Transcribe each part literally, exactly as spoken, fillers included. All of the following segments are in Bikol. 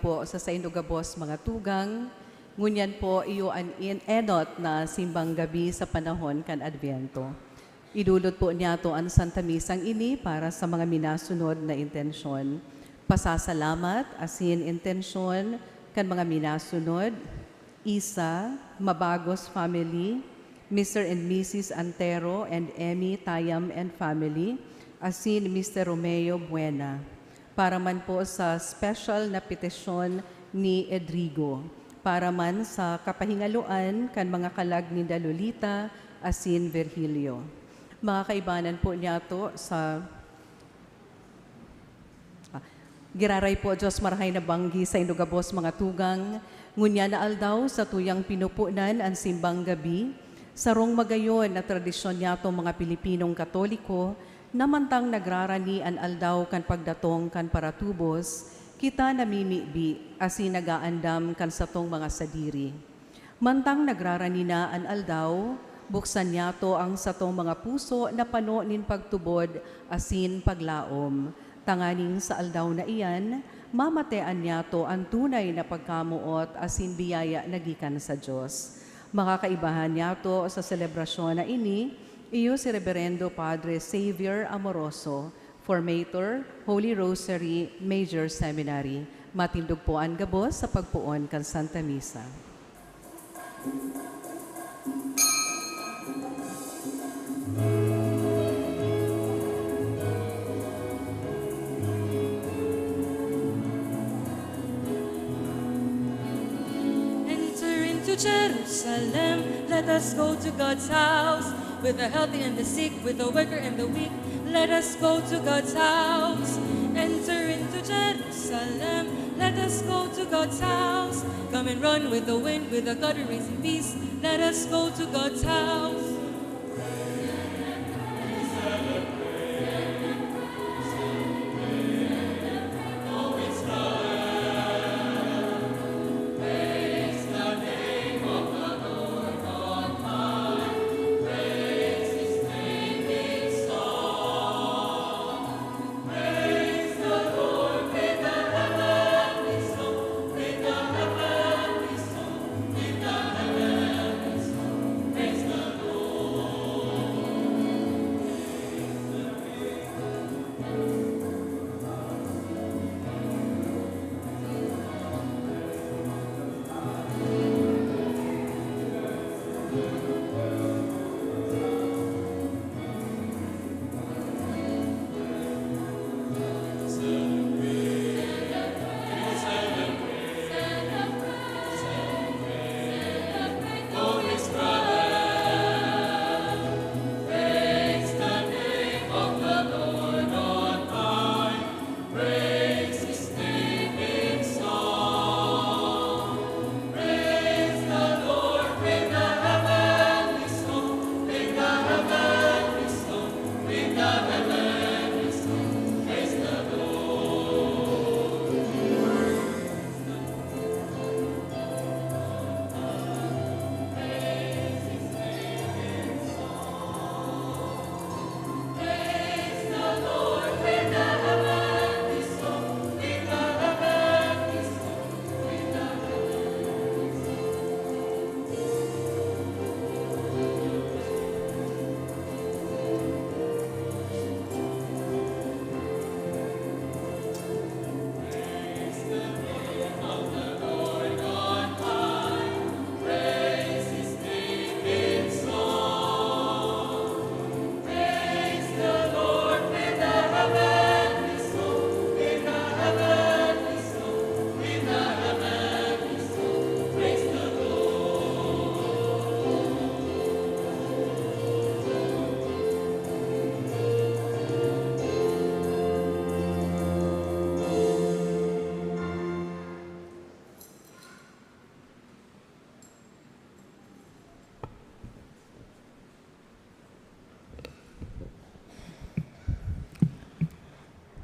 po sa saindo gabos mga tugang. Ngunyan po iyo an in-, enot na simbang gabi sa panahon kan Advento. Idulot po niyato an Santa Misang ini para sa mga minasunod na intensyon. Pasasalamat asin intensyon kan mga minasunod, isa, Mabagos family, Mister and Missus Antero and Emmy Tayam and family, asin Mister Romeo Buena. Para man po sa special na petisyon ni Edrigo, para man sa kapahingaloan kan mga kalag ninda Lolita asin Virgilio. Mga kaibanan po niyato sa, ah, giraray po, Diyos marahay na banggi saindo gabos mga tugang. Ngunyan na aldaw, satuyang pinupunan an simbang gabi. Sarong magayon na tradisyon niyato mga Pilipinong Katoliko, na mantang nagrarani an aldaw kan pagdatong kan paratubos, kita namimibi asin nag-aandam kan satong mga sadiri. Mantang nagrarani na an aldaw, buksan niyato ang satong mga puso na pano nin pagtubod asin paglaom, tanganing sa aldaw na iyan, mamatean niyato an tunay na pagkamoot asin biyaya na gikan sa Dios. Mga kaibahan niyato sa selebrasyon na ini, iyo si Reberendo Padre Xavier Amoroso, Formator, Holy Rosary Major Seminary. Matindog po an gabos sa pagpoon kan Santa Misa. Enter into Jerusalem, let us go to God's house. With the healthy and the sick, with the worker and the weak, let us go to God's house. Enter into Jerusalem, let us go to God's house. Come and run with the wind, with the God who reigns in peace, let us go to God's house.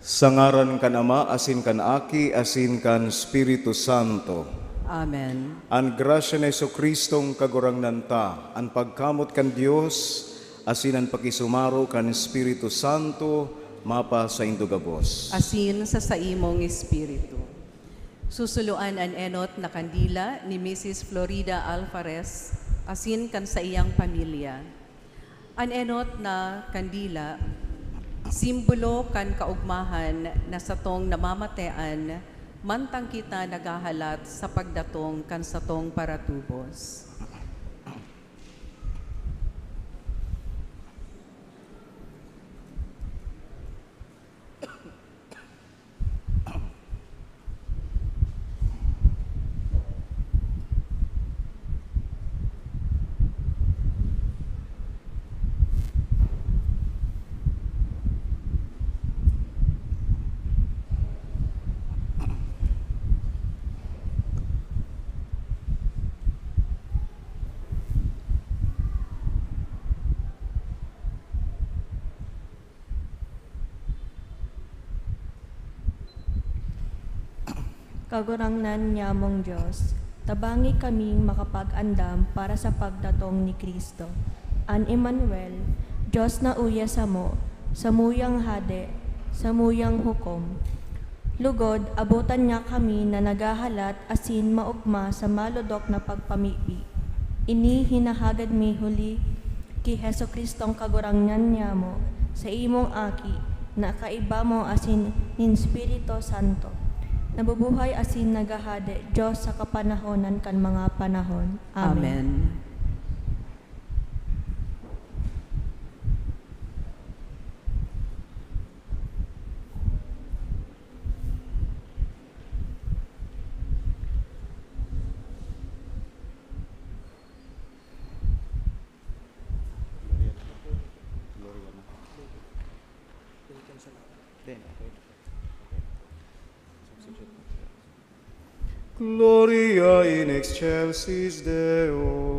Sa ngaran kan Ama, asin kan Aki, asin kan Espiritu Santo. Amen. An grasya ni Jesu-Cristong Kagurangnan ta, an pagkamot kan Dios, asin an pakisumaro kan Espiritu Santo, mapasaindo gabos. Asin sa saimong espiritu. Susuluan an enot na kandila ni Misis Florida Alvarez asin kan saiyang pamilya. An enot na kandila, simbolo kan kaogmahan na satong namamatean mantang kita naghahalat sa pagdatong kan satong paratubos. Kagurangnan nyamong Dios, tabangi kaming makapag-andam para sa pagdatong ni Cristo, an Emmanuel, Dios na uya samo, samuyang Hade, samuyang hukom. Lugod, abotan niya kami na naghahalat asin maogma sa malodok na pagpamibi. Ini hinahagad mi huli ki Jesu-Cristong Kagurangnan nyamo, sa imong Aki, na kaiba mo asin nin Espiritu Santo, nabubuhay asin naghahade, Dios sa kapanahonan kan mga panahon. Amen. Amen. Gloria in excelsis Deo.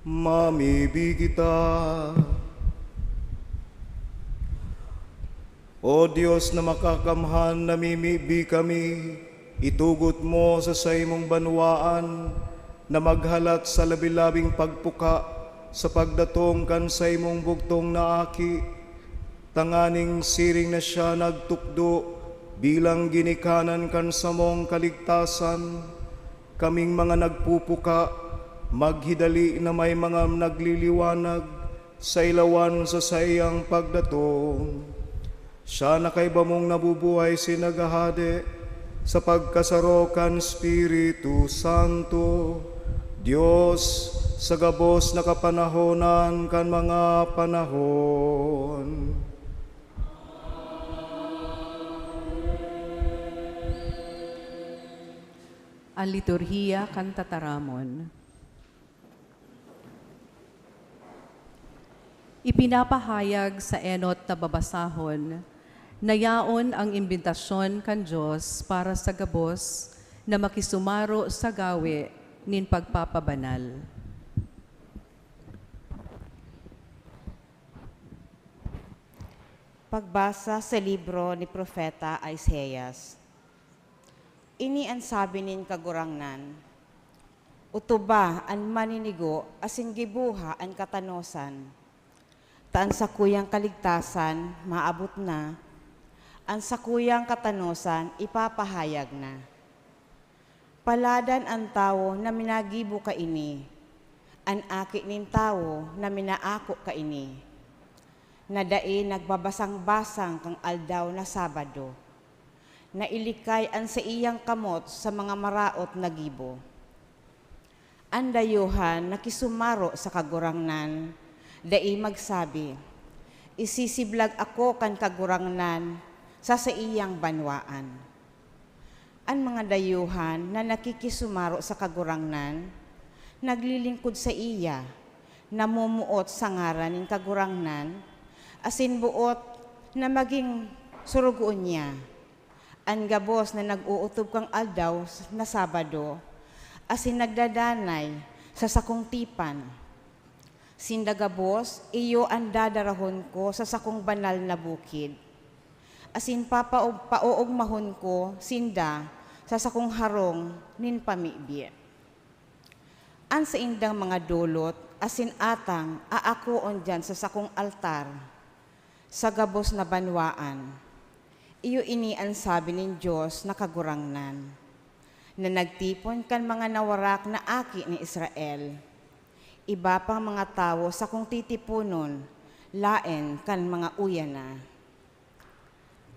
Mamibi kita. O Dios na makakamhan, namimibi kami, itugot mo sa saimong banwaan na maghalat sa labi-labing pagpuka sa pagdatong kan saimong bugtong na Aki, tanganing siring na siya nagtukdo bilang ginikanan kan samong kaligtasan, kaming mga nagpupuka, maghidali na may mga nagliliwanag sa ilawan sa saiyang pagdatong. Siya na kaiba mong nabubuhay asin naghahade sa pagkasaro kan Espiritu Santo, Dios, sa gabos na kapanahonan kan mga panahon. An liturhiya kan tataramon. Ipinapahayag sa enot na babasahon na yaon an imbitasyon kan Dios para sa gabos na makisumaro sa gawe nin pagpapabanal. Pagbasa sa libro ni Propeta Isaias. Ini an sabi nin Kagurangnan, "Otoba an maninigo asin giboha an katanosan, ta an sakuyang kaligtasan maabot na, an sakuyang katanosan ipapahayag na." Paladan an tawo na minagibo kaini, an aki nin tawo na minaako kaini, na dai nagbabasang-basang kan aldaw na Sabado, na ilikay an saiyang kamot sa mga maraot na gibo. An dayuhan na kisumaro sa Kagurangnan, dai magsabi, "Isisiblag ako kan Kagurangnan sa saiyang banwaan." An mga dayuhan na nakikisumaro sa Kagurangnan, naglilingkod saiya, namumuot sa ngaran nin Kagurangnan, asin boot na magin sorogoon niya. An gabos na nag-ootob kan aldaw na Sabado, asin nagdadanay sa sakong tipan, sinda gabos iyo an dadarahon ko sa sakong banal na bukid, asin papaog-, paoogmahon ko sinda sa sakong harong nin pamibi. An saindang mga dolot asin atang aakoon diyan sa sakong altar, sa gabos na banwaan. Iyo ini an sabi nin Dios na Kagurangnan, na nagtipon kan mga nawarak na aki ni Israel. Iba pang mga tawo sakong titiponon, laen kan mga uya na.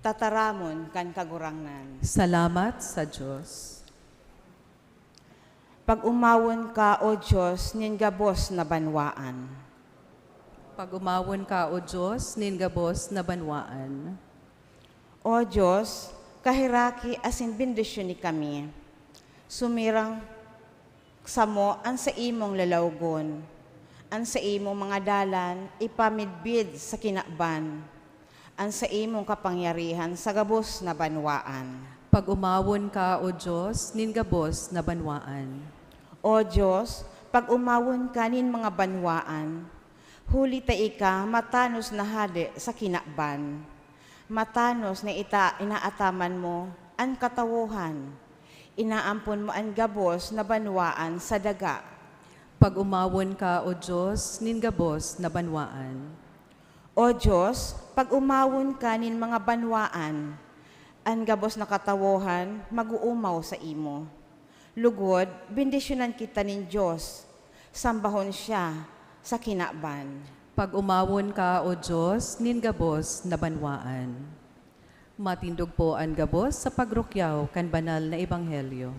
Tataramon kan Kagurangnan. Salamat sa Dios. Pag-omawon ka, O Dios, nin gabos na banwaan. Pag-omawon ka, O Dios, nin gabos na banwaan. O Dios, kaheraki asin bendisyoni kami. Sumirang samo an saimong lalawgon, an saimong mga dalan ipamidbid sa kinaban, an saimong kapangyarihan sa gabos na banwaan. Pag-omawon ka, O Dios, nin gabos na banwaan. O Dios, pag-omawon ka nin mga banwaan, huli ta ika matanos na hade sa kinaban. Matanos na ita-, inaataman mo an katawohan. Inaampon mo an gabos na banwaan sa daga. Pag-omawon ka, O Dios, nin gabos na banwaan. O Dios, pag-omawon ka nin mga banwaan, an gabos na katawohan mag-oomaw saimo. Lugod, bendisyonan kita nin Dios, sambahon siya sa kinaban. Pag-omawon ka, O Dios, nin gabos na banwaan. Matindog po an gabos sa pagrukyaw kan banal na ebanghelyo.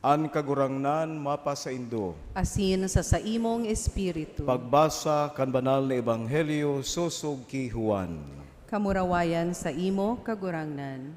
An Kagurangnan mapasaindo. Asin sa saimong espiritu. Pagbasa kan Banal na Ebanghelyo sosog ki Juan. Kamurawayan saimo, Kagurangnan.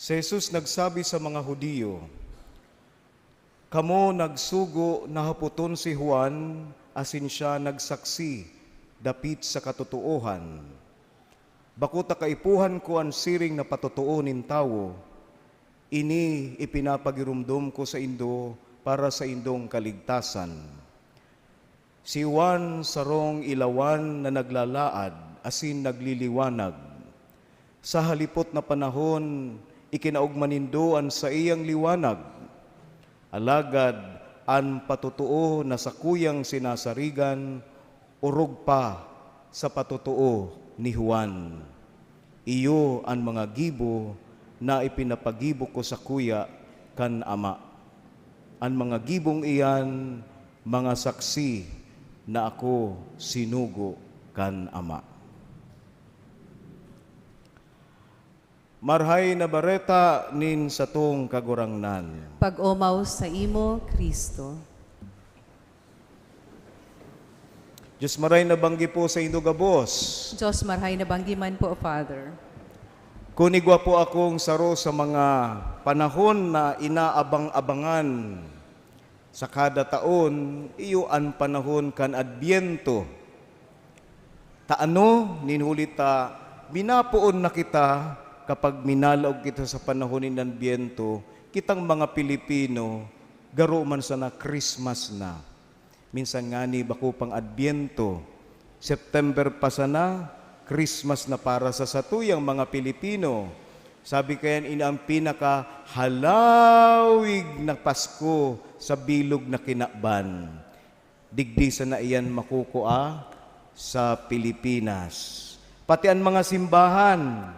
Si Jesus nagsabi sa mga Judio, "Kamo nagsugo na hapoton si Juan asin siya nagsaksi dapit sa katotoohan. Bako ta kaipuhan ko an siring na patotoo nin tawo, ini ipinapagiromdom ko saindo para sa indong kaligtasan. Si Juan sarong ilawan na naglalaad asin nagliliwanag. Sa halipot na panahon, ikinaogma nindo an saiyang liwanag. Alagad an patotoo na sakuyang sinasarigan orog pa sa patotoo ni Juan. Iyo an mga gibo na ipinapagibo ko sakuya kan Ama. An mga gibong iyan mga saksi na ako sinugo kan Ama." Marahay na Bareta nin satong Kagurangnan. Pag-omaw saimo, Cristo. Dios maray na banggi po saindo gabos. Dios maray na banggi man po, Father. Kun igwa po akong saro sa mga panahon na inaabang-abangan sa kada taon, iyo an panahon kan Adbyento. Ta ano, nin huli ta minapoon na kita kapag minalaog kita sa panahon nin Adbyento, kitang mga Pilipino, garo man sana Christmas na. Minsan ngani bako pang Adbyento, September pa sana, Christmas na para sa satuyang mga Pilipino. Sabi kayan, ini ang pinakahalawig na Pasko sa bilog na kinaban. Digdi sana iyan makukua sa Pilipinas. Pati an mga simbahan,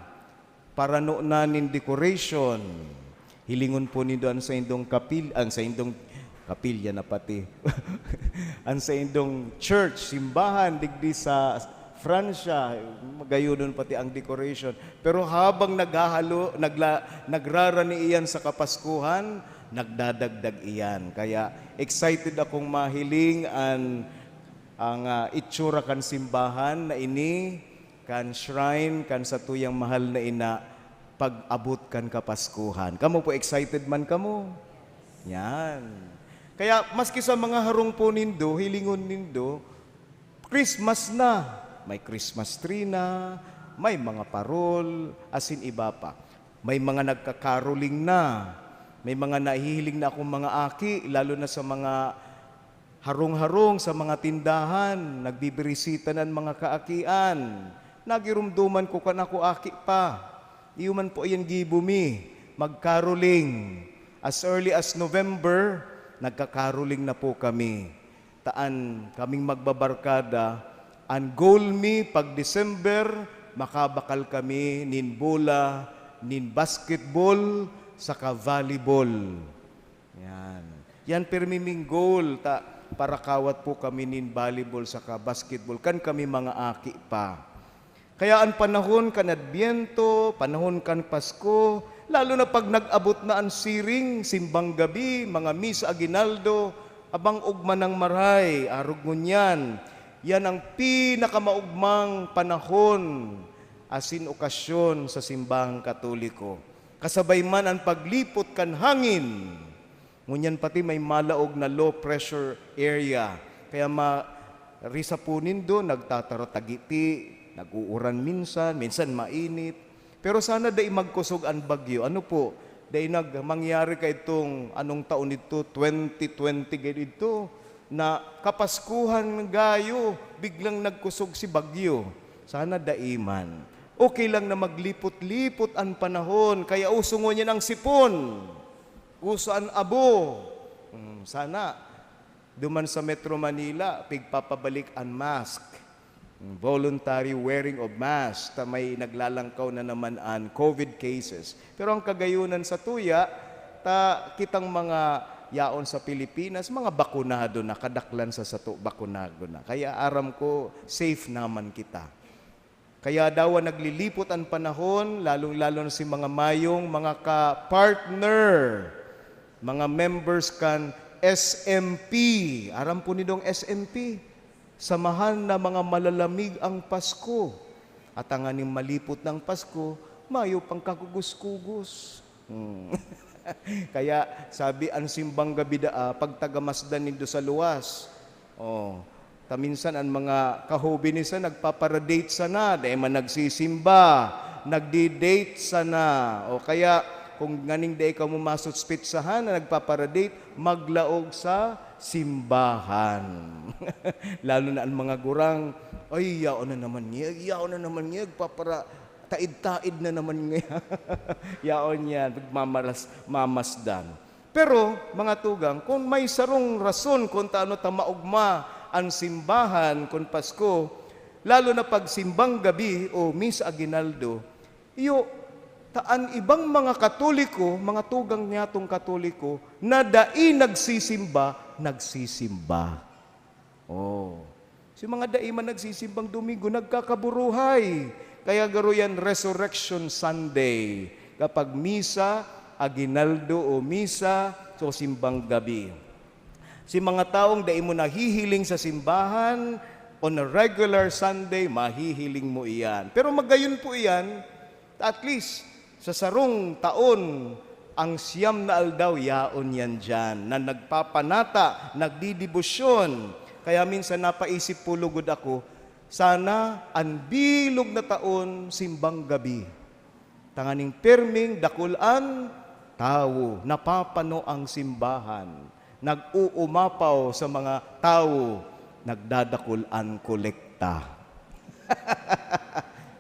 parano na nin decoration. Hilingon po nindo an saindong kapil-, an saindong kapilya na pati. An saindong church, simbahan, digdi sa Francia, magayunon pati ang decoration. Pero habang naghahalo, nagla-, nagrarani iyan sa Kapaskuhan, nagdadagdag iyan. Kaya excited akong mahiling an, ang, ah, itsura kan simbahan na ini, kan shrine, kan satuyang mahal na ina, pag-abot kan Kapaskuhan. Kamo po, excited man kamo? Yan. Kaya maski sa mga harong po nindo, hilingon nindo, Christmas na. May Christmas tree na, may mga parol, asin iba pa. May mga nagka-caroling na. May mga nahihiling na akong mga aki, lalo na sa mga harong-harong, sa mga tindahan, nagbibirisita na an mga kaakian. Nagiromdoman ko kan ako aki pa. Iyo man po iyan gibo mi, mag-caroling. As early as November, nagka-caroling na po kami. Ta an kaming magbabarkada, an goal mi pag December, makabakal kami nin bola, nin basketball, saka volleyball. Yan. Yan pirmi ming goal, ta parakawat po kami nin volleyball saka basketball, kan kami mga aki pa. Kaya an panahon kan Adbyento, panahon kan Pasko, lalo na pag nag-abot na an siring, simbang gabi, mga misa aguinaldo, abang ugma nang maray, arog ngunyan, yan ang pinakamaugmang panahon asin okasyon sa simbahang Katoliko. Kasabay man an paglipot kan hangin. Ngunyan pati may malaog na low pressure area. Kaya ma-, risa po nindo, nagtataratagiti, nag-uuran minsan, minsan mainit. Pero sana dai magkusog an bagyo. Ano po, dai nag-, mangyari kaidtong anong taon idto, twenty twenty gad idto, na Kapaskuhan gayo, biglang nagkusog si bagyo. Sana dai man. Okay lang na maglipot-lipot an panahon, kaya uso ngunyan ang sipon. Uso an abo. Hmm, sana, duman sa Metro Manila, pigpapabalik an mask. Hmm, voluntary wearing of mask, ta may naglalangkaw na naman an covid cases. Pero ang kagayunan sa tuya, ta kitang mga yaon sa Pilipinas, mga bakunado na, kadaklan sa sato, bakunado na. Kaya aram ko, safe naman kita. Kaya daw naglilipot an panahon, lalong-lalo na si mga mayong mga ka-partner, mga members kan S M P. Aram po nindong S M P? Samahan na mga malalamig ang Pasko. At tanganing malipot na ang Pasko, mayo pang kakugos-kugos. Hmm. Kaya sabi, an simbang gabi daa, pagtagamasdan nindo sa luwas. Oh, ta minsan an mga kahobinisan nagpapara-date sana, dai man nagsisimba, nagdi-date sana. O kaya, kung nganing dai kamo masuspetsahan na nagpapara-date, maglaog sa simbahan. Lalo na an mga gurang, "Ay, yaon na naman niya, yaon na naman niya, nagpapara-, taid-taid na naman niya." Yaon yan, pagmamalas-, mamasdan. Pero, mga tugang, kung may sarong rason kung taano ta maogma an simbahan kun Pasko, lalo na pag simbang gabi o Misa Aguinaldo, iyo, ta an ibang mga Katoliko, mga tugang niyatong Katoliko, na dai nagsisimba, nagsisimba. Oh. Si mga dai man nagsisimbang Domingo, nagkakaburuhay. Kaya garo yan, Resurrection Sunday. Kapag misa, aguinaldo o misa, so simbang gabi. Si mga taong dai mo nahihiling sa simbahan, on a regular Sunday, mahihiling mo iyan. Pero magayon po iyan, at least, sa sarong taon, ang siyam na aldaw, yaon yan diyan, na nagpapanata, nagdidebosyon. Kaya minsan napaisip po lugod ako, sana an bilog na taon, simbang gabi. Tanganing pirming dakul an tawo, napapano ang simbahan, nag-uumapaw sa mga tawo, nagdadakul an kolekta.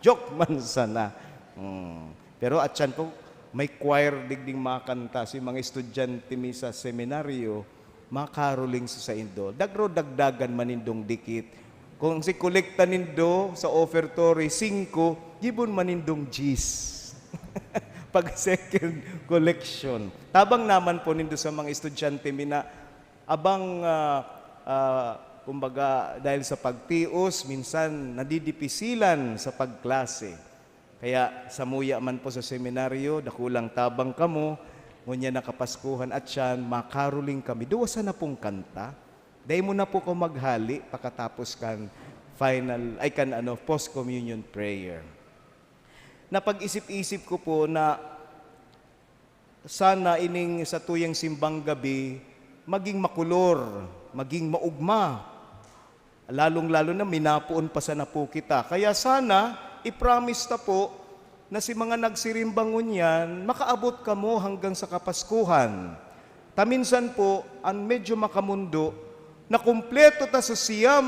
Joke man sana. Hmm. Pero atyan po, may choir digding makanta, si mga estudyante mi sa seminaryo, makaroling sa saindo. Dagro dagdagan man nindong dikit. Kung si kolekta nindo sa offertory, singko, gibon man nindong diyes. Pag second collection. Tabang naman po nindo sa mga estudyante mi na abang, ah, ah, kumbaga, dahil sa pagtios, minsan nadidipisilan sa pagklase. Kaya samuya man po sa seminaryo, dakulang tabang kamo, ngunyan na Kapaskuhan at siyan, makaroling kami. Duwa sana pong kanta. Dai mo na po ko maghali pakatapos kan final, ay, kan ano, post-communion prayer. Napag-isip-isip ko po na sana ining satuyang simbang gabi maging makulor, maging maugma. Lalong-lalo na minapoon pa sana po kita. Kaya sana, i-promise ta po na si mga nagsirimbang ngunyan, makaabot kamo hanggang sa Kapaskuhan. Ta minsan po, an medyo makamundo, na kumpleto ta sa siyam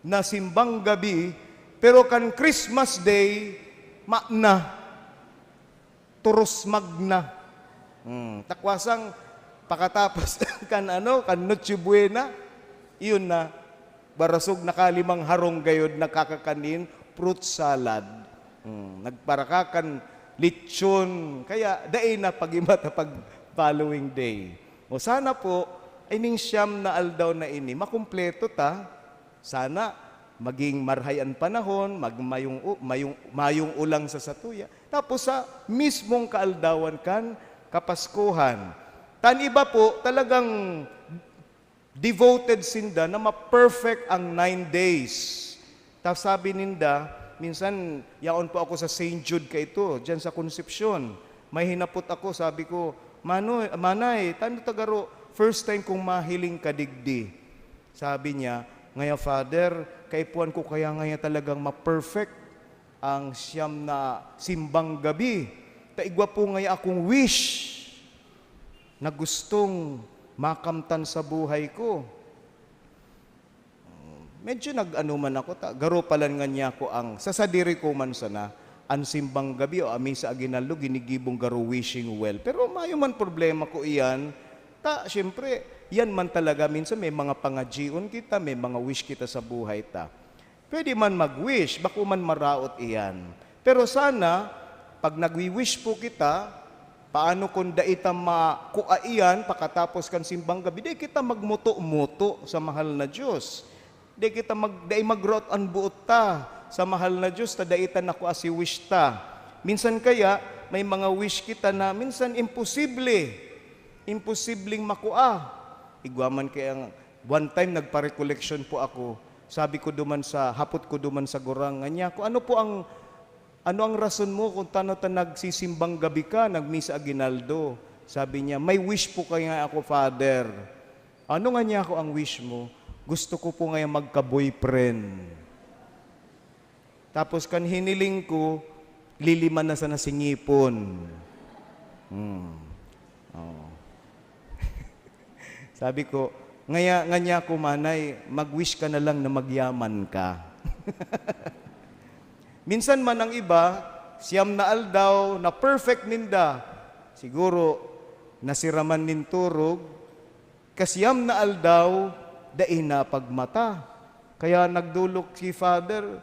na simbang gabi, pero kan Christmas Day, ma na. Turus magna. Hmm, takwasang pakatapos kan ano, kan Noche Buena, iyon na, barasog nakalimang harong gayod nakakakanin, fruit salad. Hmm, nagparakakan, lechon, kaya dai na pag-iba ta pag following day. O sana po, ining siyam na aldaw na ini, makumpleto ta. Sana maging marhay an panahon, mag-, mayong u-, mayong, mayong ulang sa satuya. Tapos sa mismong kaaldawan kan Kapaskuhan. Tan iba po, talagang devoted sinda na ma-perfect ang nine days. Ta sabi ninda, minsan, yaon po ako sa Saint Jude kaito, diyan sa Concepcion. May hinapot ako, sabi ko, "Manoy, Manay, tano ta garo, first time kong mahiling ka digdi." Sabi niya, "Ngaya, Father, kaipuhan ko kaya ngaya talagang ma-perfect ang siyam na simbang gabi. Ta igwa po ngaya akong wish na gustong makamtan sa buhay ko." Medyo nag-ano man ako, ta, garo palan ngan niya ako ang, sa sadiri ko man sana, an simbang gabi o an misa aguinaldo, ginigibong garo wishing well. Pero mayo man problema ko iyan. Ta, siyempre, yan man talaga, minsan may mga pangadyion kita, may mga wish kita sa buhay ta. Pwede man mag-wish, bako man maraot iyan. Pero sana, pag nagwi-wish po kita, paano kung dai ta makua iyan pakatapos kan simbang gabi? Dai kita magmuto-muto sa mahal na Diyos. Dai kita mag-, dai magroot an boot ta sa mahal na Diyos ta dai ta nakua si wish ta. Minsan kaya, may mga wish kita na minsan imposible. Imposibleng makua. Igwa man kaya, one time nagpa-recollection po ako. Sabi ko duman sa, hapot ko duman sa gurang, ngan niya ko, "Ano po ang "Ano ang rason mo kung tano ta nagsisimbang gabi ka, nagmisa aguinaldo?" Sabi niya, "May wish po kaya ako, Father." "Ano nga niya ako ang wish mo?" "Gusto ko po ngayon magka-boyfriend. Tapos kan hiniling ko, lilima na sana si ngipon." Hmm. Oo. Sabi ko, "Ngaya, nga niya ako, manay, mag-wish ka na lang na magyaman ka." Minsan man ang iba, siyam na aldaw na perfect ninda. Siguro, nasiraman nin turog, kasiyam na aldaw, dai na pagmata. Kaya nagdolok si Father,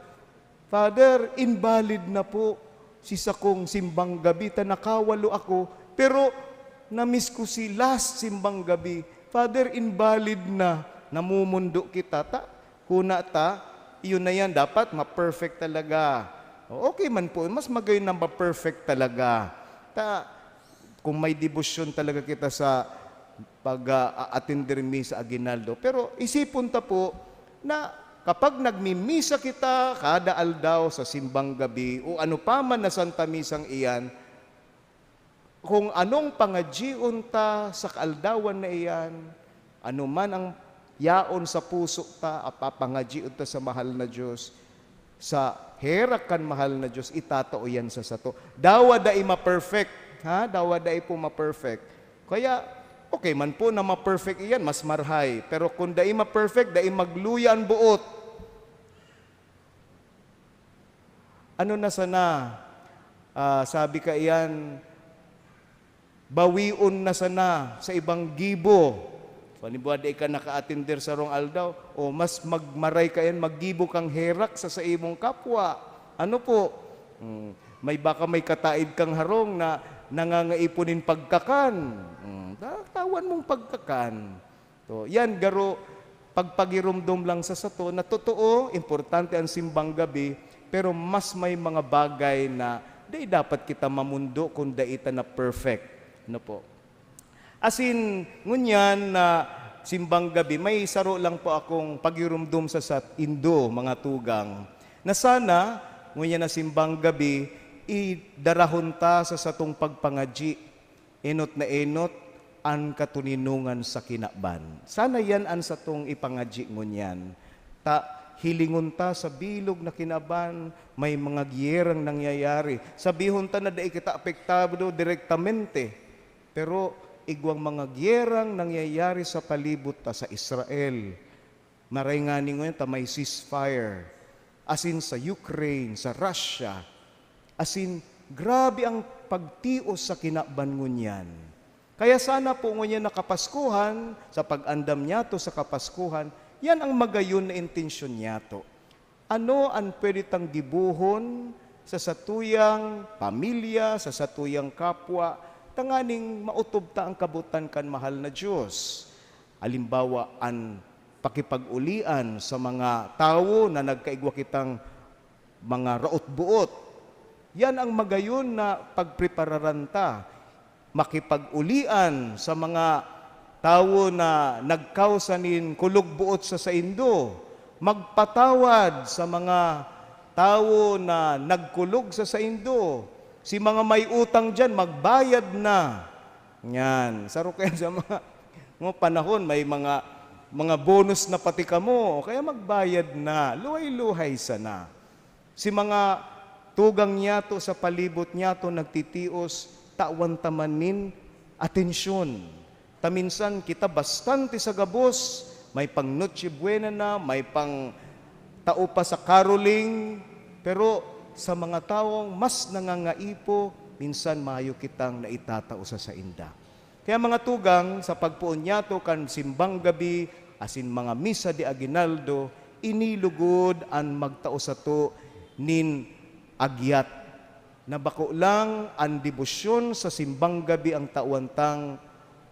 "Father, invalid na po si sakong simbang gabi, ta nakawalo ako, pero na-miss ko si last simbang gabi. Father, invalid na." Namumundo kita, ta, huna ta, iyon na yan, dapat ma-perfect talaga. O, okay man po, mas magayon na ma-perfect talaga. Ta, kung may debosyon talaga kita sa pag, ah, a-, atender misa aguinaldo. Pero isipon ta po na kapag nagmimisa kita kada aldaw sa simbang gabi o ano pa man na Santa Misang iyan, kung anong pangadyion ta sa kaaldawan na iyan, ano man ang yaon sa puso ta, a, papangadyion ta sa mahal na Diyos, sa herak kan mahal na Diyos, itatao yan sa sato. Dawa dai ma-perfect, ha? Dawa dai po ma-perfect. Kaya, okay man po na ma-perfect iyan, mas marhay. Pero kung dai ma-perfect, dai magluya an boot. Ano na sana, ah, sabi kaiyan, bawion na sana sa ibang gibo. Halimbawa, dai ka naka-atender sarong aldaw, o mas mag-, maray kaiyan maggibo kang herak sa, sa imong kapwa. Ano po? Hmm, may, baka may kataid kang harong na nangangaipon nin pagkakan. Hmm, ta-, tawan mong pagkakan. So, yan, garo, pagpagiromdom lang sa sato na totoo, importante ang simbang gabi, pero mas may mga bagay na di dapat kita mamundo kung dai ta na perfect. Ano po? Asin, ngunyan na simbang gabi, may saro lang po akong pagiromdom sa saindo, mga tugang, na sana, ngunyan na simbang gabi, idarahon ta sa satong pagpangadyi, enot na enot, an katoninongan sa kinaban. Sana yan an satong ipangadyi ngunyan. Ta, hilingon ta sa bilog na kinaban, may mga giyerang nangyayari. Sabihon ta na dai kita apektado direktamente, pero igwang mga giyerang nangyayari sa palibot ta, sa Israel. Maray ngani ngunyan ta may ceasefire, asin sa Ukraine, sa Russia, asin grabe ang pagtios sa kinaban ngunyan. Kaya sana po ngunyan na Kapaskuhan, sa pag-andam niyato sa Kapaskuhan, yan ang magayon na intensyon niyato. Ano an pwede tang gibohon sa satuyang pamilya, sa satuyang kapwa, tanganing maotob ta ang kabotan kan mahal na Diyos? Halimbawa, an pakipag-ulian sa mga tawo na nagkaigwa kitang mga raot-boot. Yan ang magayon na pagprepararan ta. Makipag-ulian sa mga tawo na nagkawsa nin kulog-boot sa saindo. Magpatawad sa mga tawo na nagkulog sa saindo. Si mga may utang diyan, magbayad na. Yan. Saro kaya sa mga, mga panahon, may mga, mga bonus na pati kamo. Kaya magbayad na. Luhay-luhay sana. Si mga tugang niyato sa palibot niyato nagtitios, tawan ta man nin atensyon. Ta minsan kita bastante sa gabos, may pang Noche Buena na, may pang tao pa sa caroling, pero sa mga tawong mas nangangaipo, minsan mayo kitang naitatao sa sainda. Kaya, mga tugang, sa pagpoon niyato kan simbang gabi asin mga misa de aguinaldo, ini lugod an magtao sato nin agyat, na bako lang an debosyon sa simbang gabi ang tawan tang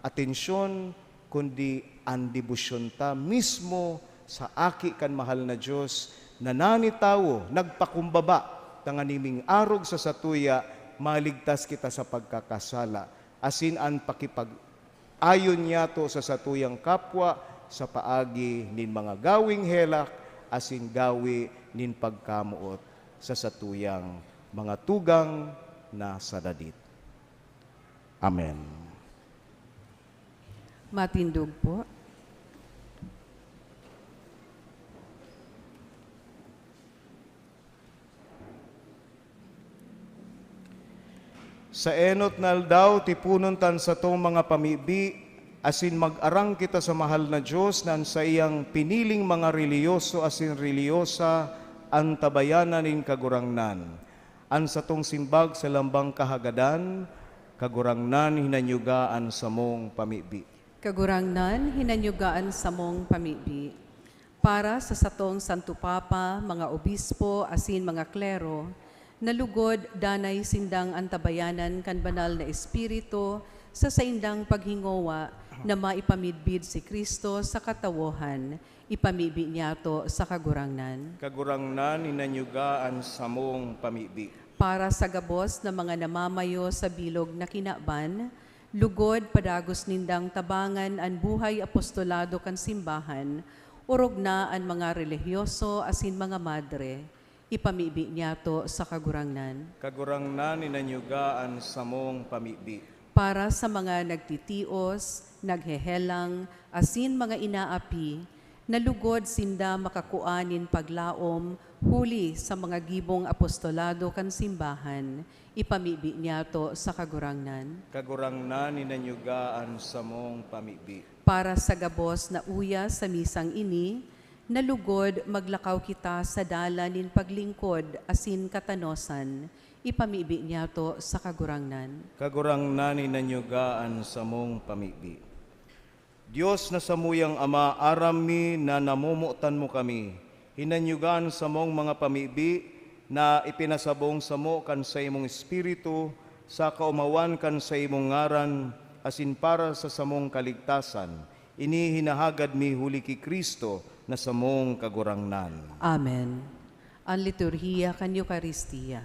atensyon, kundi an debosyon ta mismo sa Aki kan mahal na Dios, na nanitawo, nagpakumbaba, tanganing ming-arog sa satuya, maligtas kita sa pagkakasala. Asin an pakipag-ayon niyato sa satuyang kapwa sa paagi nin mga gawing herak asin gawi nin pagkamoot sa satuyang mga tugang na sadadit. Amen. Matindog po. Sa enot na aldaw, tipunon tan satong mga pamibi, asin mag-arang kita sa mahal na Dios na an saiyang piniling mga relihiyoso asin relihiyosa antabayanan nin Kagurangnan. An satong simbag sa lambang kahagadan, Kagurangnan, hinanyuga an samong pamibi. Kagurangnan, hinanyuga an samong pamibi. Para sa satong Santo Papa, mga obispo, asin mga klero, na lugod danay sindang antabayanan kan Banal na Espiritu sa saindang paghingowa na maipamidbid si Cristo sa katawohan, ipamibi niyato sa Kagurangnan. Kagurangnan, hinanyuga an samong pamibi. Para sa gabos na mga namamayo sa bilog na kinaban, lugod padagos nindang tabangan an buhay apostolado kan simbahan, orog na an mga relihiyoso asin mga madre, ipamibi niyato sa Kagurangnan. Kagurangnan, hinanyuga an samong pamibi. Para sa mga nagtitios, naghehelang, asin mga inaapi, na lugod sinda makakua nin paglaom huli sa mga gibong apostolado kan simbahan, ipamibi niyato sa Kagurangnan. Kagurangnan, hinanyuga an samong pamibi. Para sa gabos na uya sa misang ini, na lugod maglakaw kita sa dalan nin paglingkod asin katanosan, ipamibi niyato sa Kagurangnan. Kagurangnan, hinanyuga an samong pamibi. Dios na samuyang Ama, aram mi na namomotan mo kami. Hinanyuga an samong mga pamibi na ipinasabong samo kan saimong Espiritu sa kaomawan kan saimong ngaran asin para sa samong kaligtasan. Ini hinahagad mi huli ki Cristo na samong Kagurangnan. Amen. An liturhiya kan Eukaristia.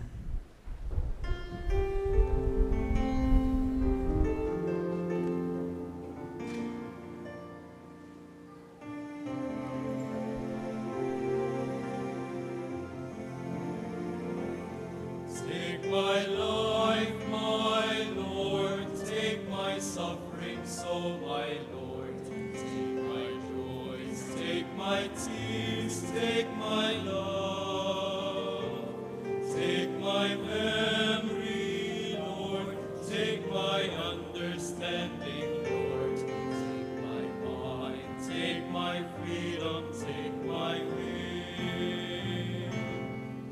Take my life, my Lord, take my sufferings, O my Lord, take my joys, take my tears, take my love, take my memory, Lord, take my understanding, Lord, take my mind, take my freedom, take my will.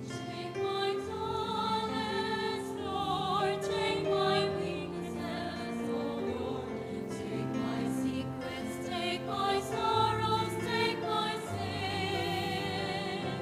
Take my talents, Lord, take my weaknesses, O Lord. Take my secrets, take my sorrows, take my sin.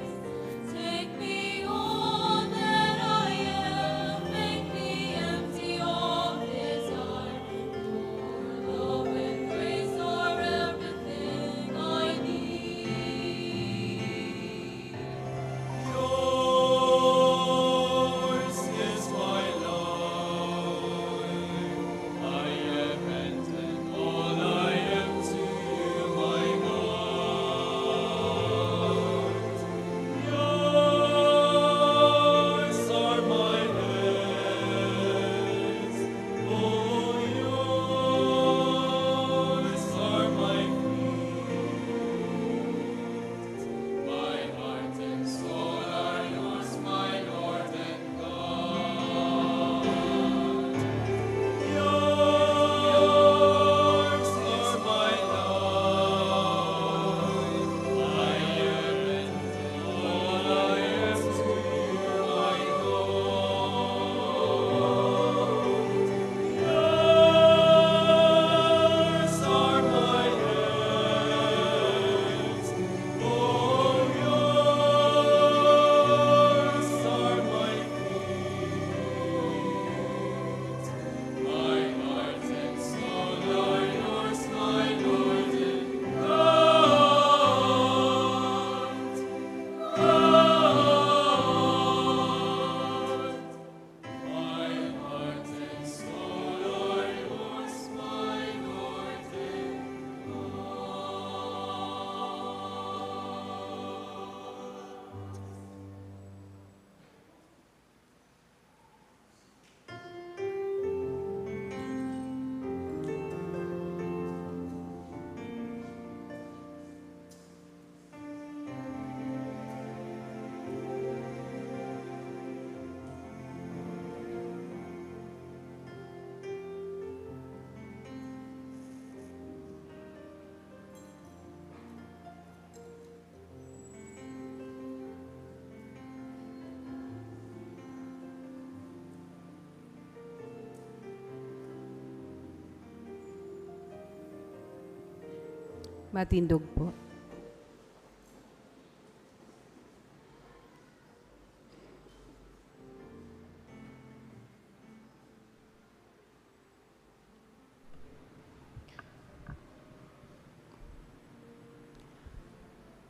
Matindog po.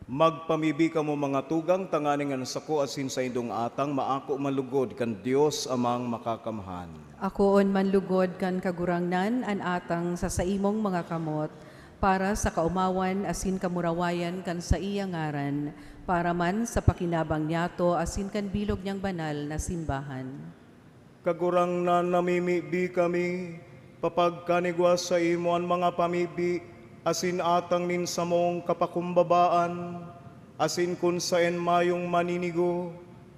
Magpamibi kamo, mga tugang, tanganing an sako asin saindong atang maako man lugod kan Dios Amang Makakamhan. Akoon man lugod kan Kagurangnan an atang sa saimong mga kamot, para sa kaomawan asin kamurawayan kan saiyang ngaran, para man sa pakinabang niyato asin kan bilog niyang banal na simbahan. Kagurangnan, namimibi kami, papagkanigwa saimo an mga pamibi asin atang nin samong kapakumbabaan, asin kun saen mayong maninigo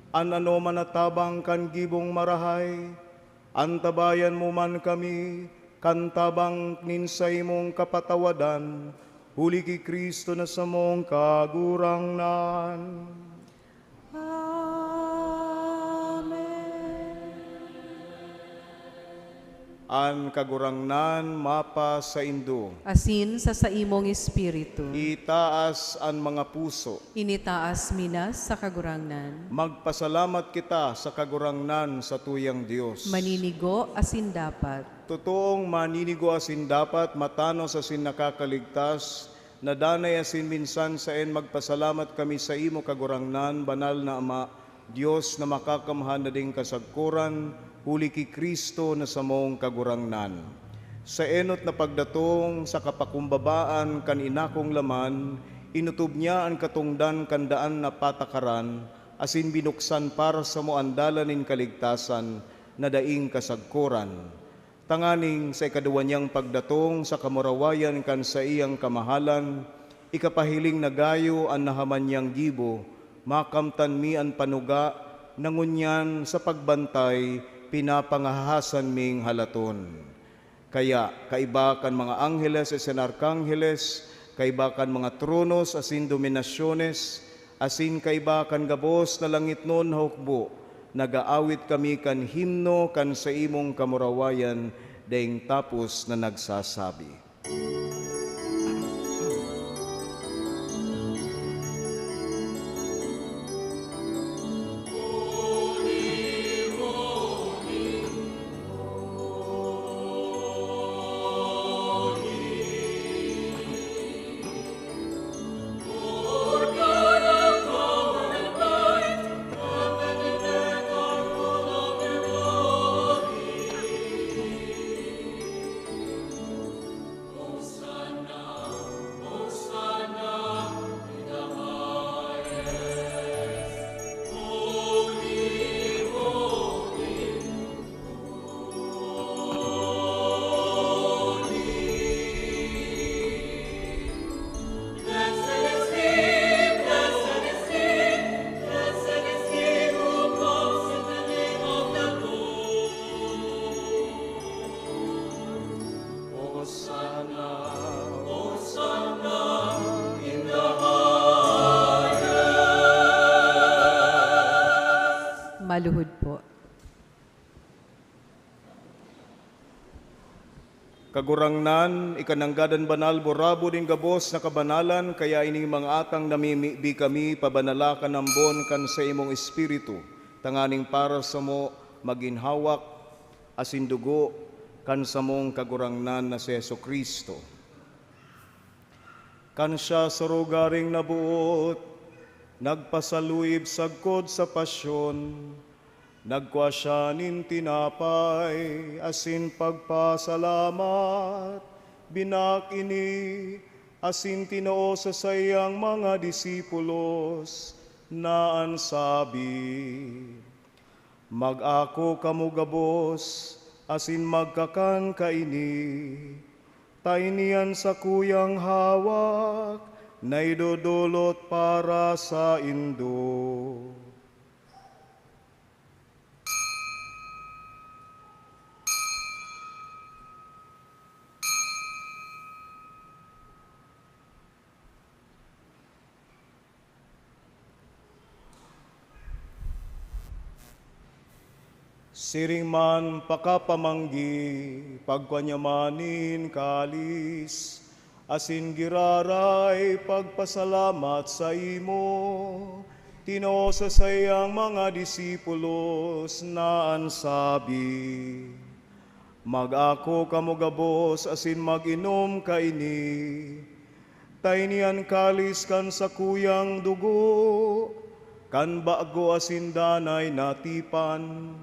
an anoman na tabang kan gibong marahay, antabayan mo man kami kan tabang nin saimong kapatawadan, huli ki Cristo na samong Kagurangnan. Amen. An Kagurangnan mapasaindo. Asin sa saimong espiritu. Itaas an mga puso. Initaas mi na sa Kagurangnan. Magpasalamat kita sa Kagurangnan, satuyang Dios. Maninigo asin dapat. Totoong maninigo asin dapat, matanos asin nakakaligtas, na danay asin minsan saen magpasalamat kami saimo, Kagurangnan, Banal na Ama, Dios na Makakamhan na daing kasagkoran, huli ki Cristo na samong Kagurangnan. Sa enot na pagdatong sa kapakumbabaan kan inakong laman, inotob niya an katongdan kan daan na patakaran, asin binuksan para samo an dalan nin kaligtasan na daing kasagkoran. Tanganing sa ikaduwa niyang pagdatong sa kamurawayan kan saiyang kamahalan, ikapahiling na gayo an nahaman niyang gibo, makamtan mi an panuga na ngunyan sa pagbantay pinapangahahasan ming halaton. Kaya, kaiba kan mga angheles asin arkangheles, kaiba kan mga tronos asin dominasyones, asin kaiba kan gabos na langitnon na hukbo, nag-aawit kami kan himno kan saimong kamurawayan daing tapos na nagsasabi. Maluhod po. Kagurangnan, ika nanggad an banal, burabod nin gabos na kabanalan, kaya ining mga atang namimibi kami, pabanala kan ambon kan saimong Espiritu, tanganing para samo magin hawak asin dugo kan samong Kagurangnan na si Jesu-Cristo. Kan siya sarogaring naboot, nagpasaluib sagkod sa pasyon, nagkua siya nin tinapay asin pagpasalamat, binak ini asin tinao sa saiyang mga disipulos, na an sabi, "Mag-ako kamo gabos asin magkakan kaini, ta ini an sakuyang hawak na idodolot para saindo." Siring man pakapamanggi, pagkua niya man nin kalis, Asin giraray pagpasalamat saimo, tinao sa saiyang mga disipulos na an sabi, "Mag-ako kamo gabos asin mag-inom kaini. Ta ini an kalis kan sakuyang dugo, kan bago asin danay na tipan,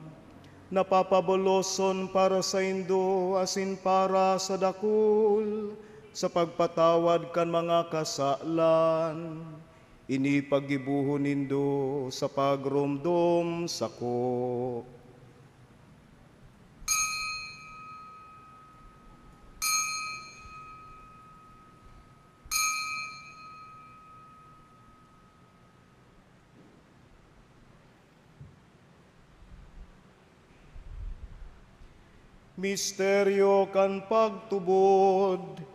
na papaboloson para saindo asin para sa dakul sa pagpatawad kan mga kasalan. Ini paggibohon nindo sa pagromdom sako." Misteryo kan pagtubod.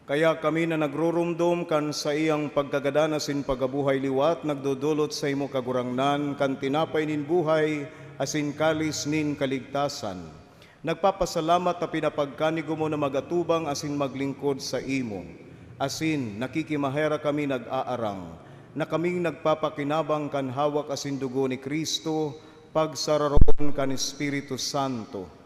Kaya kami na nagruromdom kan saiyang pagkagadan asin pagkabuhay liwat, nagdodolot saimo, Kagurangnan, kan tinapay nin buhay asin kalis nin kaligtasan. Nagpapasalamat ta pinapagkanigo mo na mag-atubang asin maglingkod saimo. Asin nakikimaherak kami nag-aarang na kaming nagpapakinabang kan hawak asin dugo ni Cristo, pagsararoon kan Espiritu Santo.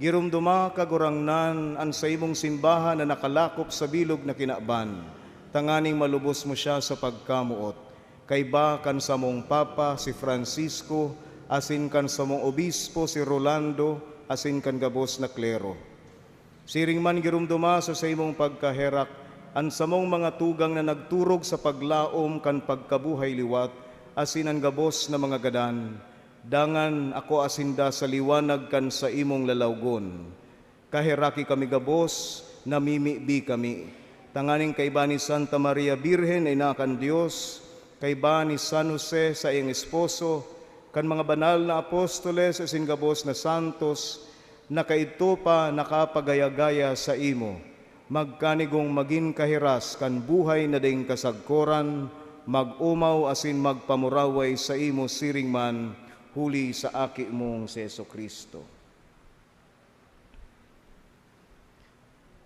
Giromdoma, Kagurangnan, an saimong simbahan na nakalakop sa bilog na kinaban, tanganing malubos mo siya sa pagkamoot, kaiba kan samong Papa, si Francisco, asin kan samong Obispo, si Rolando, asin kan gabos na klero. Siring man, giromdoma sa saimong pagkaherak an samong mga tugang na nagturog sa paglaom kan pagkabuhay liwat asin an gabos na mga gadan. Dangan akoa sinda sa liwanag kan saimong lalawgon. Kaheraki kami gabos, namimibi kami, tanganing kaiba ni Santa Maria Birhen na ina kan Dios, kaiba ni San Jose, saiyang esposo, kan mga banal na apostoles asin gabos na santos, na kaidto pa nakapagaya-gaya saimo, magkanigong magin kahiras kan buhay na daing kasagkoran, mag-omaw asin magpamuraway saimo siring man, huli sa Aki mong si Jesu-Cristo.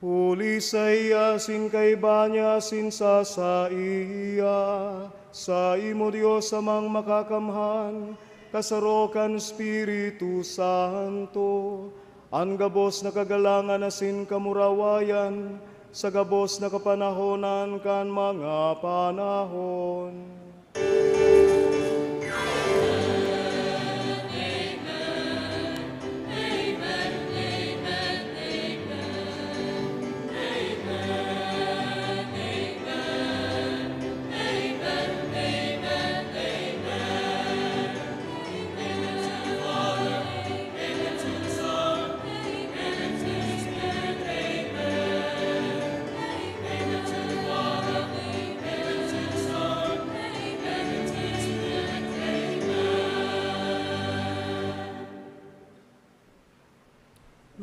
Huli saiya, asin kaiba niya, asin sa saiya, saimo, Dios Amang Makakamhan, kasaro kan Espiritu Santo, an gabos na kagalangan asin kamurawayan, sa gabos na kapanahonan kan mga panahon.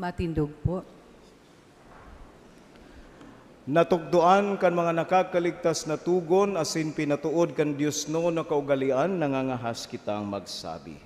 Matindog po. Natukdoan kan mga nakakaligtas na togon asin pinatood kan diosnon na kaugalean, nangangahas kitang magsabi.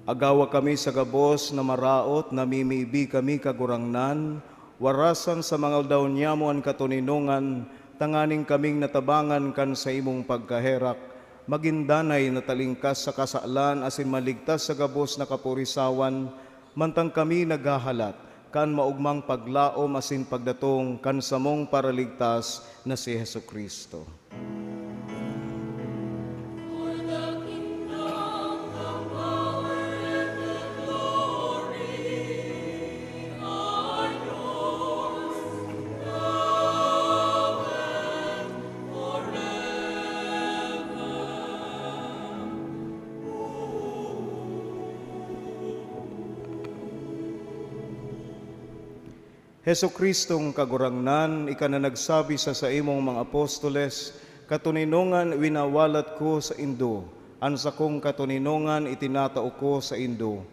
Agawa kami sa gabos na maraot, namimibi kami, Kagurangnan, warasan sa mga aldaw niyamo an katoninongan, tanganing kaming natabangan kan saimong pagkaherak, magin danay na talingkas sa kasalan asin maligtas sa gabos na kapurisawan, mantang kami naghahalat kan maogmang paglaom asin pagdatong kan samong Paraligtas na si Jesu-Cristo. Jesu-Cristong Kagurangnan, ika na nagsabi sa saimong mga apostoles, "Katoninongan winawalat ko saindo, an sakong katoninongan itinatao ko saindo."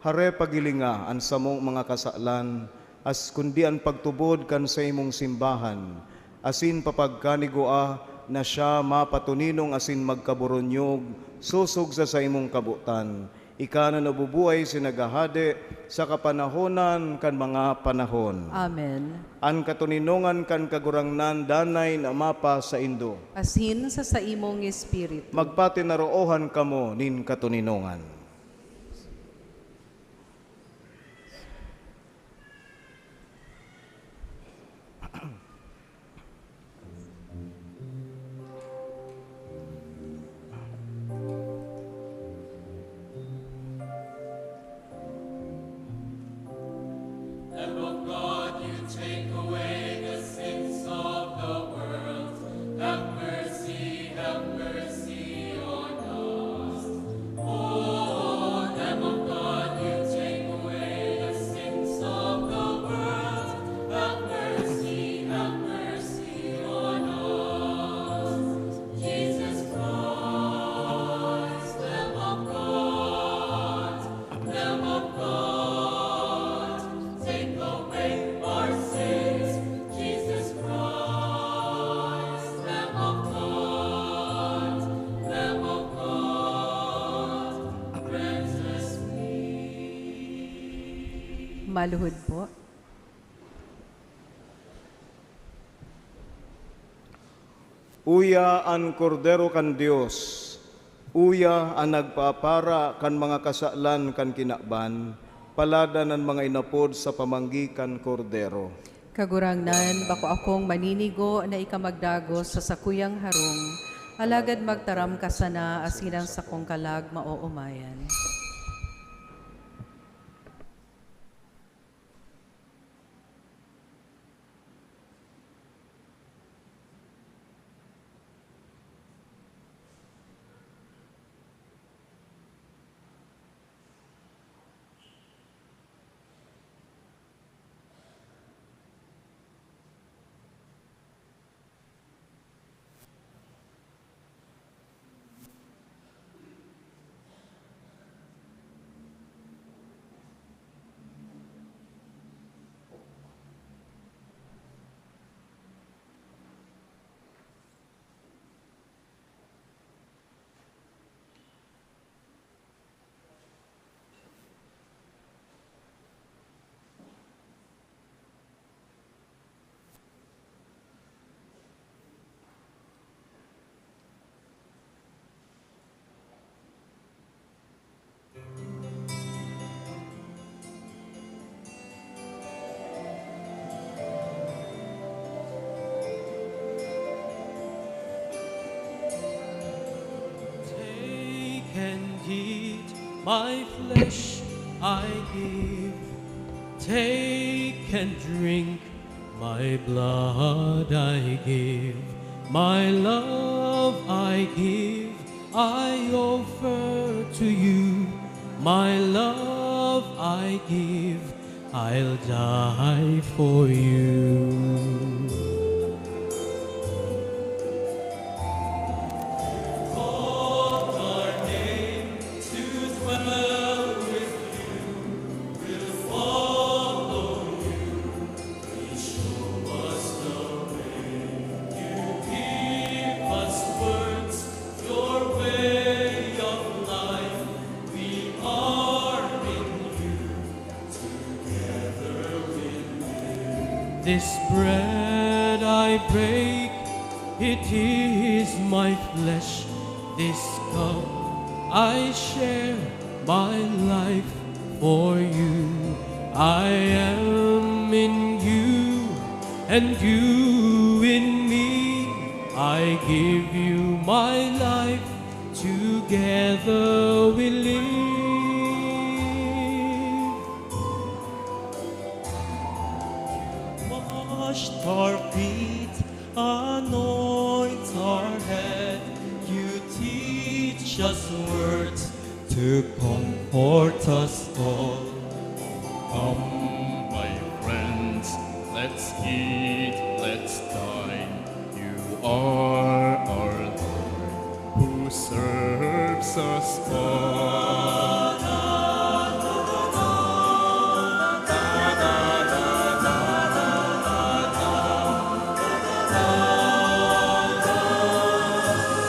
Hare, paghilinga an samong mga kasalan, as kundi an pagtubod kan saimong simbahan, asin papagkanigua na siya mapatoninong asin magkaburunyog sosog sa saimong kabotan. Ika na nabubuhay asin naghahade sa kapanahonan kan mga panahon. Amen. An katoninongan kan Kagurangnan danay na mapasaindo. Asin sa saimong espiritu. Magpatinaroohan kamo nin katoninongan. Lamb of God, you take away the sins of the world. Have mercy, have mercy on us. O Lamb of God, you take away the sins of the world. Have mercy, have mercy on us. Jesus Christ, Lamb of God, Lamb of God, take away our sins. Jesus Christ, Lamb of God, Lamb of God, cleanse us, we. Maluhod po. Uya an Kordero kan Dios, uya an nagpapara kan mga kasalan kan kinaban, paladan an mga inapod sa pamanggi kan Kordero. Kagurangnan, bako akong maninigo na ika magdagos sa sakuyang harong, alagad magtaram ka sana asin an sakong kalag maoomayan. Take and eat, my flesh I give. Take and drink, my blood I give. My love I give, I offer to you. My love I give, I'll die for you. Call our name to dwell with you, we'll follow you. You show us the way, you give us words, your way of life. We are This bread I break, it is my flesh. This cup I share, my life for you. I am in you, and you in me. I give you my life, together we live. Wash our feet, anoint our head. You teach us words to comfort us all. Come, my friends, let's eat, let's dine. You are our Lord, who serves us all.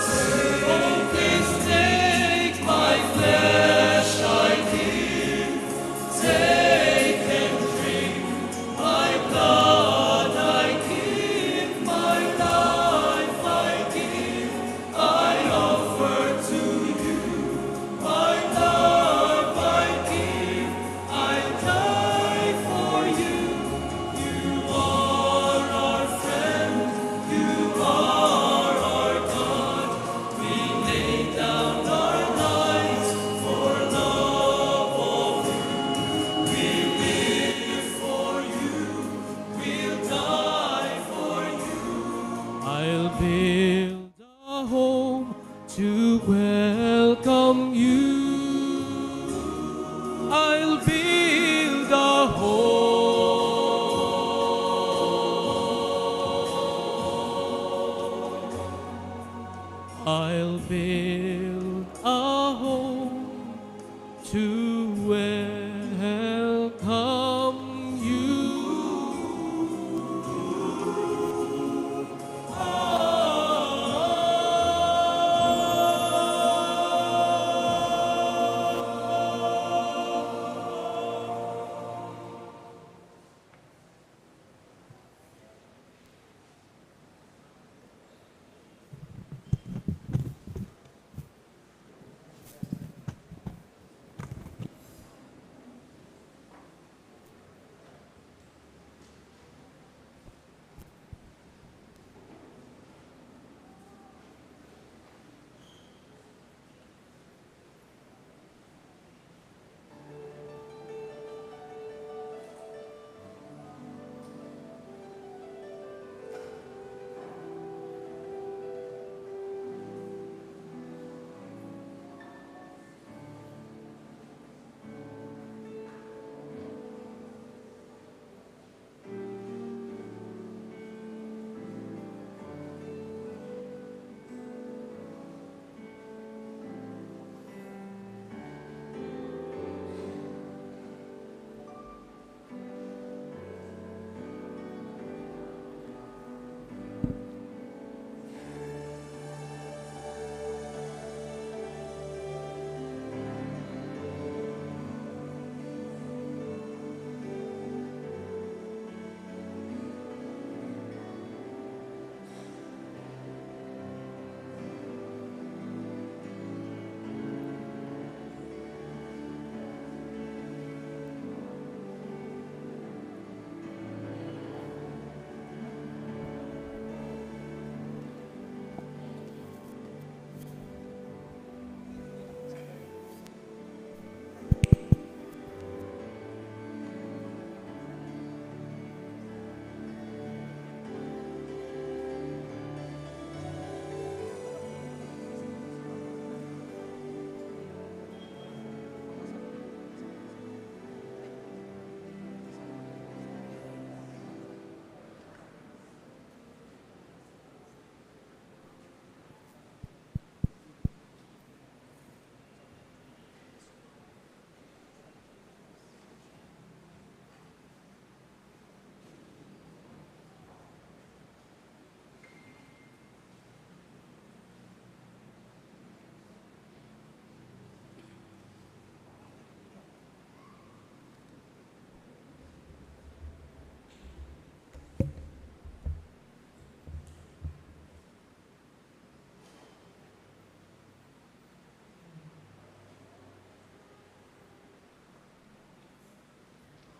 Take this, take my flesh, I give. Take and drink, my blood I give, my life I give, I offer to you. My love I give, I die for you. You are our friend, you are our God. We lay down our lives for love of you. We live for you, we'll die for you. I'll build a home to welcome you. I'll build a home. I'll build a home to welcome you.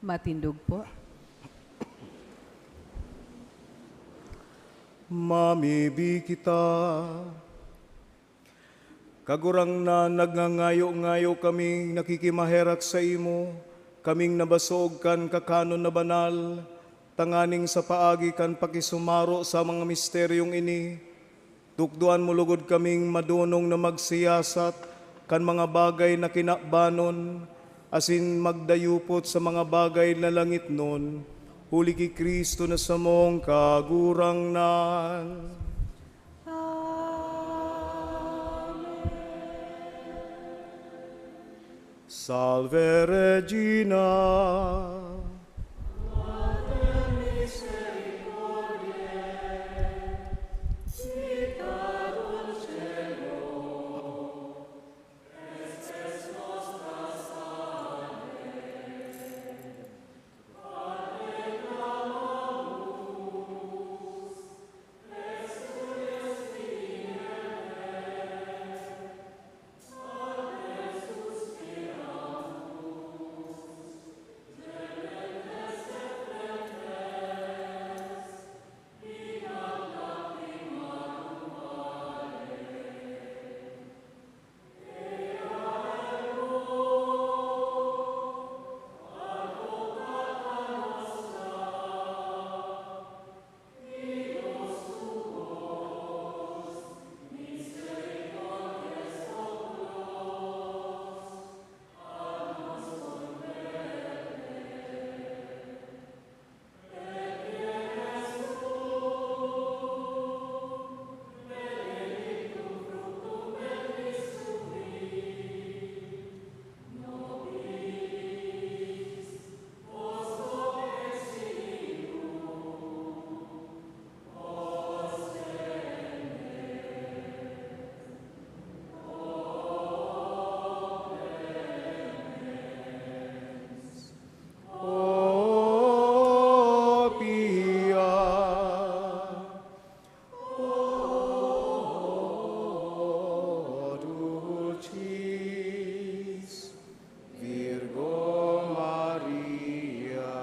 Matindog po. Mamibi kita. Kagurangnan, nagngangayo-ngayo kaming nakikimaherak saimo, kaming nabasog kan kakanon na banal, tanganing sa paagi kan pakisumaro sa mga misteryong ini, tukdoan mo logod kaming madonong na magsiyasat kan mga bagay na kinabanon, asin magdayupot sa mga bagay na langitnon, huli ki Cristo na samong Kagurangnan. Amen. Salve Regina. O Pia, O Dulcis Virgo Maria,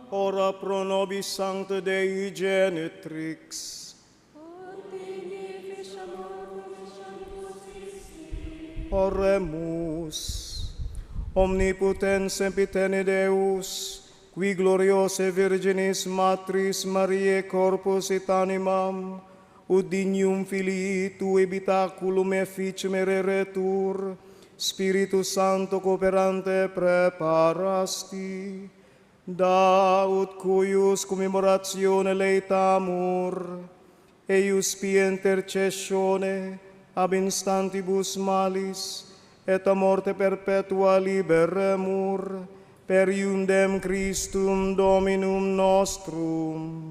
ora pro nobis Sancta Dei Genitrix. Ut dignificamur promissionibus sisti. Oremus. Omnipotens sempiterne Deus, qui gloriosae Virginis Matris Mariae corpus et animam, ut dignum filii tu habitaculum efficem ereretur, Spiritus Sancto cooperante preparasti, da ut cuius commemorationem laetamur, eius pia intercessione ab instantibus malis et a morte perpetua liberemur, per iundem Christum Dominum nostrum.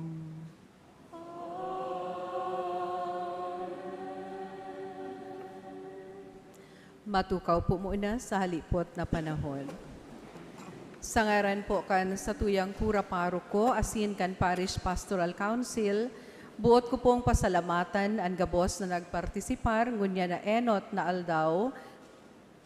Matukaw po muna sa halipot na panahon. Sa ngaran po kan satuyang kura paroko asin kan Parish Pastoral Council, boot ko pong pasalamatan an gabos na nagpartisipar ngunyan na enot na aldaw,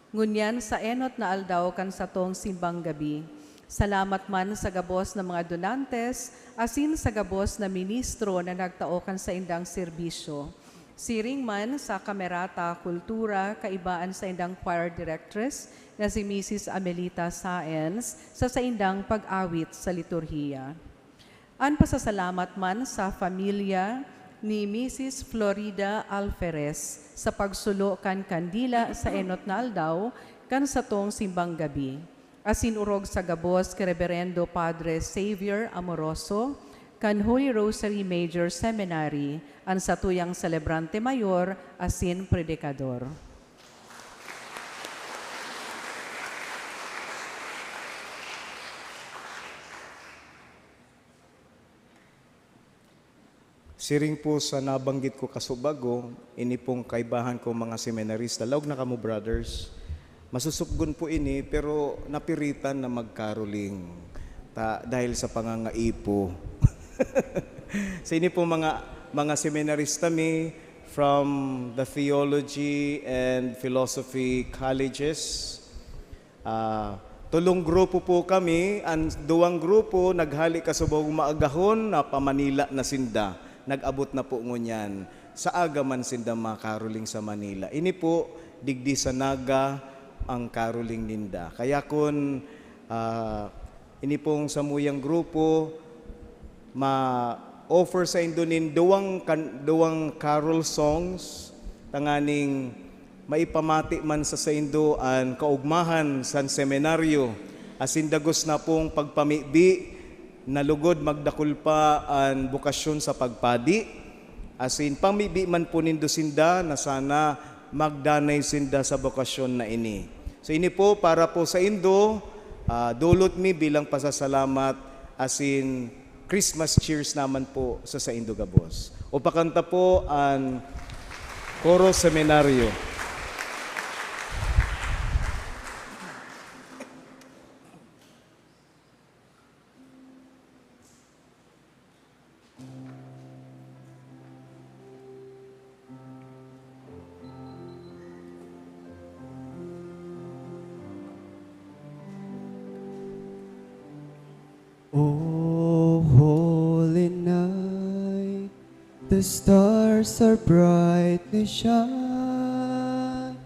ngunyan sa enot na aldaw kan satong simbang gabi. Salamat man sa gabos na mga donantes asin sa gabos na ministro na nagtao kan saindang serbisyo. Siring man sa Kamerata Kultura, kaiba an saindang choir directress na si Misis Amelita Saenz sa saindang pag-awit sa liturhiya. An pasasalamat man sa pamilya ni Misis Florida Alferez sa pagsulo kan kandila sa enot na aldaw kan satong simbang gabi. Asin orog sa gabos ki Reberendo Padre Xavier Amoroso, kan Holy Rosary Major Seminary, an satuyang selebrante mayor asin predikador. Siring po sa nabanggit ko kasubago, ini pong kaibahan kong mga seminarista, laog na kamo, brothers. Masusupgon po ini, pero napiritan na mag-caroling ta, dahil sa pangangaipo. Sa ini po mga, mga seminarista mi from the theology and philosophy colleges, ah, Tolong grupo po kami. An duwang grupo naghale kasubong maagahon na pa Manila na sinda. Nag-abot na po ngunyan. Sa aga man sinda ma-caroling sa Manila. Ini po, digdi sa Naga ang caroling ninda. Kaya kun, ah, ini pong samuyang grupo, ma-offer saindo nin duwang kan-, duwang carol songs, tanganing maipamati man sa saindo an kaogmahan san seminaryo, asin dagos na pong pagpamibi na lugod magdakul pa an bokasyon sa pagpadi, asin pamibi man po nindo sinda na sana magdanay sinda sa bokasyon na ini. So, ini po para po saindo, ah, dulot mi bilang pasasalamat asin Christmas cheers naman po sa saindo gabos. O pakanta po an Coro Seminario. O holy night, the stars are brightly shining.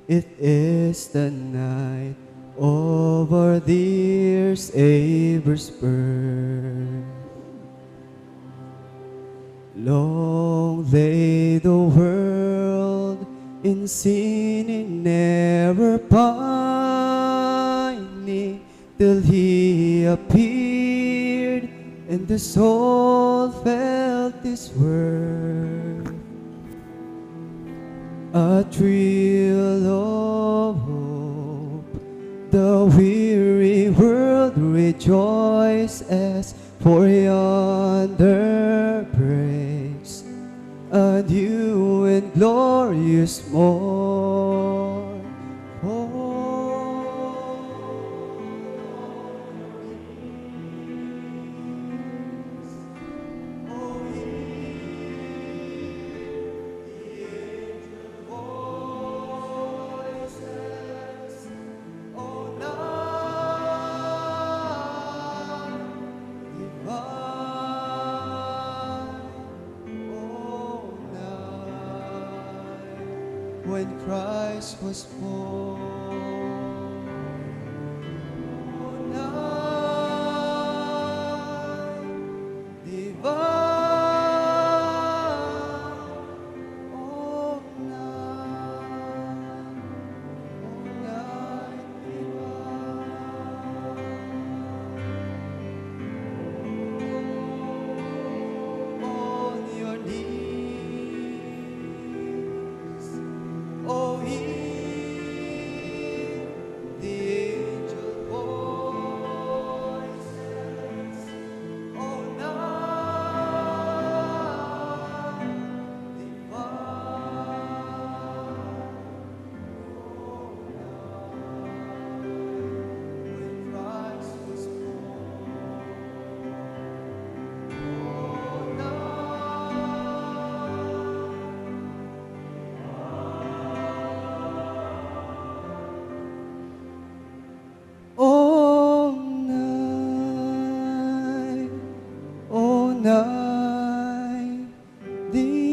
It is the night of our dear Savior's birth. Long lay the world in sin and error pining, till he appeared and the soul felt his worth. A thrill of hope, the weary world rejoices, for yonder breaks a new and glorious morn. O night divine, O night when Christ was born, O night divine, O night, O night divine. On your knees, O hear the angel voices, O night divine. O night, O night divine.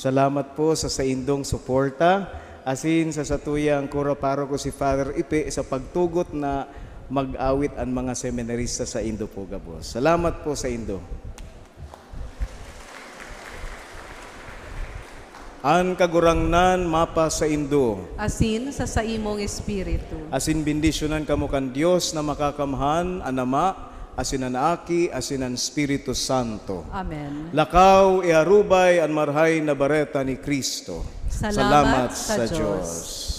Salamat po sa saindong suporta, asin sa satuyang kura paroko si Father Ipe sa pagtugot na mag-awit an mga seminarista saindo po gabos. Salamat po saindo. An Kagurangnan mapa saindo. Asin sa saimong espiritu. Asin bendisyonan kamo kan Dios na Makakamhan, an Ama, asin an Aki, asin an Espiritu Santo. Amen. Lakaw, iarubay an Marahay na Bareta ni Cristo. Salamat sa Dios.